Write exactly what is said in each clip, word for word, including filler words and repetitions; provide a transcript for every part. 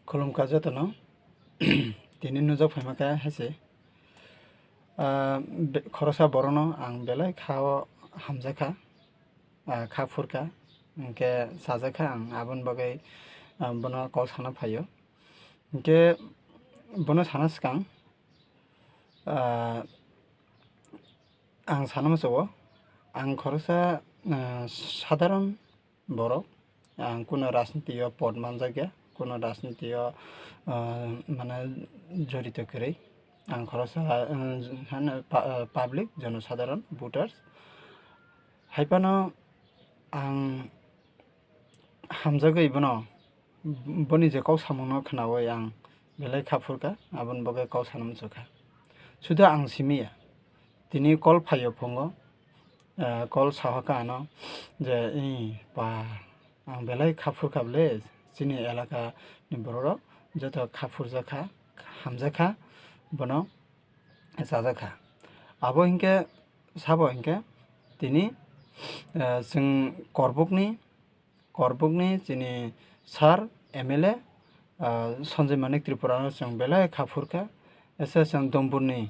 Khulumkha jotono. Tini nujak phaima khe hai se, ah, be-, khoroksa borokno ang belai kha o hamjakha, ah, kha phurkha, hinkhe chajakha ang aboni bagwi, ah, bono kok sana phaio. Hinkhe bono sana swkang, ah, ang sana muchungo, ang khoroksa, ah, sadharon borok. Ang kuno rajniti o pod manjakya, kuno rajniti o, ah, mane jorito kwrwi. Ang khoroksa, ah, hano pa-, ah, public, jonosadharon, voters. Hai phano ang hamjagwi bono, boni je kok samungno khnaui ang belai kha phurkha, aboni bagwi kok sana muchukha. Suda ang simi ya, tini call phaio phungo, eh, call sahokha ano je, "Ih, ba, ang belai kha phurkha bwle, chini elaka ni borok rok joto kha phurjakha, hamjakha, bono chajakha." Abo hinkhe sabo hinkhe tini, eh, chwng Korbukni, Korbukni chini sir M L A, ah, Sanjay Manik Tripura no chwng belai kha phurkha. Ese chwng Domburni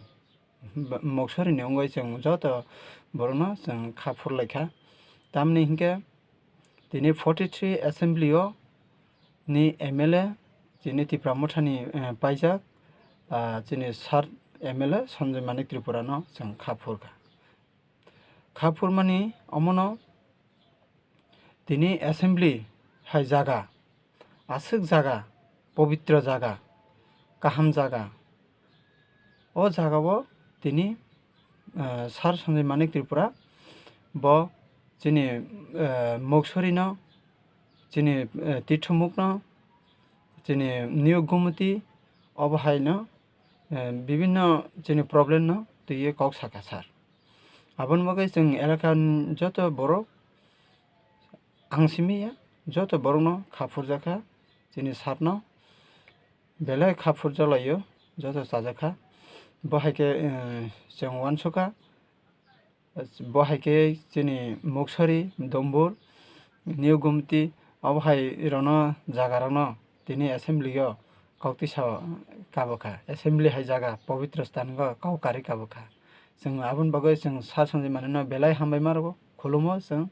b-, Moksorini wngwi chwng joto borokno chwng kha phurlaikha. Tamni hinkhe tini forty three assembly o ni M L A chini Tipra Mothani, eh, paijak, ah, chini sir M L A Sanjay Manik Tripura no chwng kha phurkha. Kha phurmani omono tini assembly hai jaga, aswk jaga, pobitro jaga, kaham jaga. O jagao tini, eh, sir Sanjay Manik Tripura bo chini, eh, Moksorino, chini, eh, Tirthomukno, chini New Gumuti, obo haino, eh, bibinno chini problem no twiwi kok sakha sir. Aboni bagwi chwng elaka ni joto borok, ang simi ya, joto borokno kha phurjakha, chini sir no belai kha phurjak laio, joto chajakha. Bo hai khe, eh, chwng uansukha, bo hai khe chini Muksori, Dombur, New Gumti, obo hai rokno, jaga rokno tini assembly o kok tisa kabo kha. Assembly hai jaga, pobitro sthan o kok karwi kabo kha. Chwng aboni bagwi chwng sir Sanjay Manik no belai hambai ma rwo, khulumo chwng.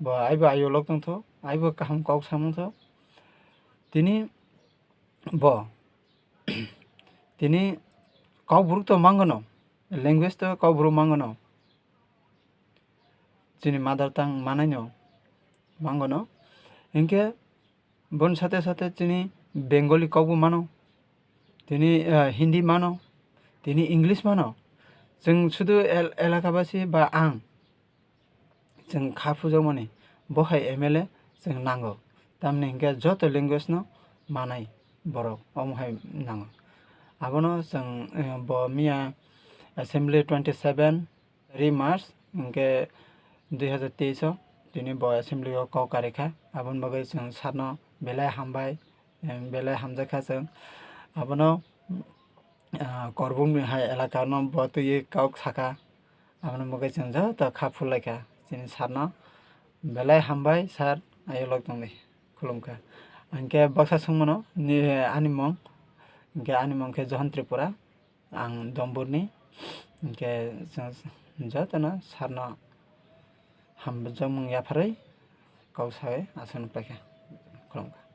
Bo aibo ayo lok tongtho, aibo kaham kok samung tho. Tini bo, tini Kokborok to mangono, language to Kokborok mangono, chini mother tongue manaino mangono. Hinkhe boni sate sate chini Bengali kokbo mano, tini, ah, Hindi mano, tini English mano. Chwng sudu el-, elakabasi ba ang, chwng kha phurjakmani bo hai M L A chwng nango. Tamni hinkhe joto language no manai borok, omo hai nango. Abono chwng, eh, bo miya assembly twenty seven ri March hinkhe dui hazar teis o tini bo assembly o kok karikha. Aboni bagwi chwng sir no belai hambai, eh, belai hamjakha chwng. Abono, ah, Korbukni hai elaka no bo twiwi kok sakha. Aboni bagwi chwng joto kha phurlaikha chini sir no. Belai hambai sir, ayo lok tongdi, khulumkha. Hinkhe baksa swngmano ni, ani mung, hinkhe ani mung khe Johan Tripura, ang Domburni, hinkhe chwng jotono sir no hamjakmung yapharwi kok sawi aswk paikha, khulumkha.